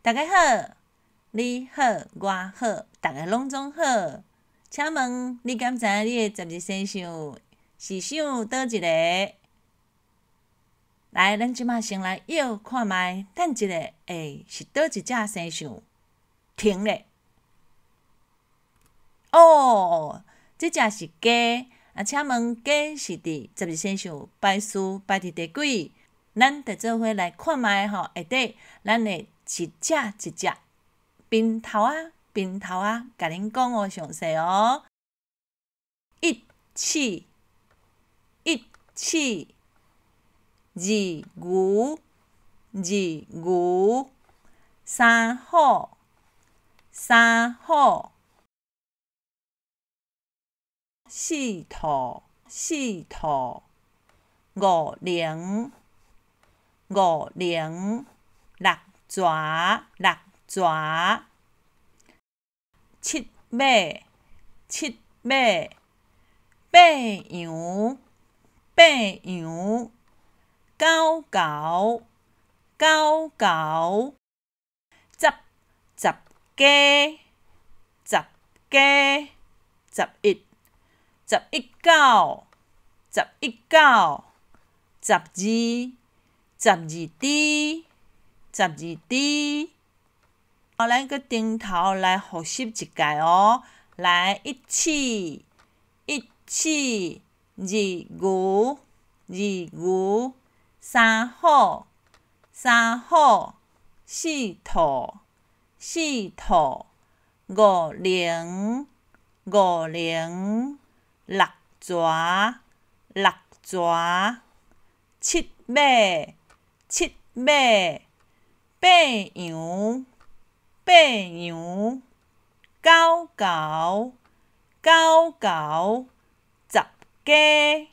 大家好，你好，我好，逐家攏總好。請問你敢知影你的十二生肖是屬佗一个？來，咱這馬先來搖看覓，等一下會是佗一隻生肖？停咧！哦，這隻是雞。啊，請問雞是佇十二生肖排序排佇第幾？咱就做伙來看覓吼，下底咱會一隻一隻平頭仔平頭仔，共恁講哦，詳細哦。一鼠，一鼠，二牛，二牛，三虎，三虎，四兔，四兔，五龍，五龍，六蛇，六蛇，七馬，七馬，八羊，八羊，九猴，九猴，十，十雞，十雞，十一，十一狗，十一狗，十二，十二豬，十二豬。好，咱閣重頭來複習一擺哦。來，一鼠，一鼠，二牛，二牛，三虎，三虎，四兔，四兔，五龍，五龍，六蛇，六蛇，七馬，七馬，八羊，八羊，九猴，九猴，十雞，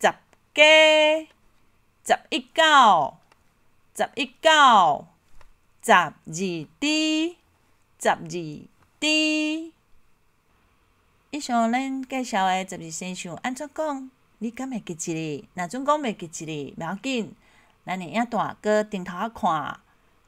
十雞，十一狗，十一狗，十二豬，十二豬。以上咱介紹的十二生肖按怎講？你敢會記一个？若準講袂記一个，袂要緊，咱的影帶閣重頭仔看，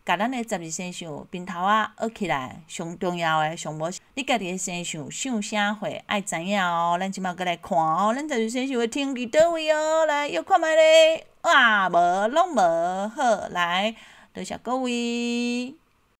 共咱的十二生肖平頭仔學起來，上重要的上無你家己的生肖屬啥貨愛知影哦。咱這馬閣來看哦，咱十二生肖的天佇佗位哦？來，搖看覓咧？哇，無，攏無，好，來，多謝各位。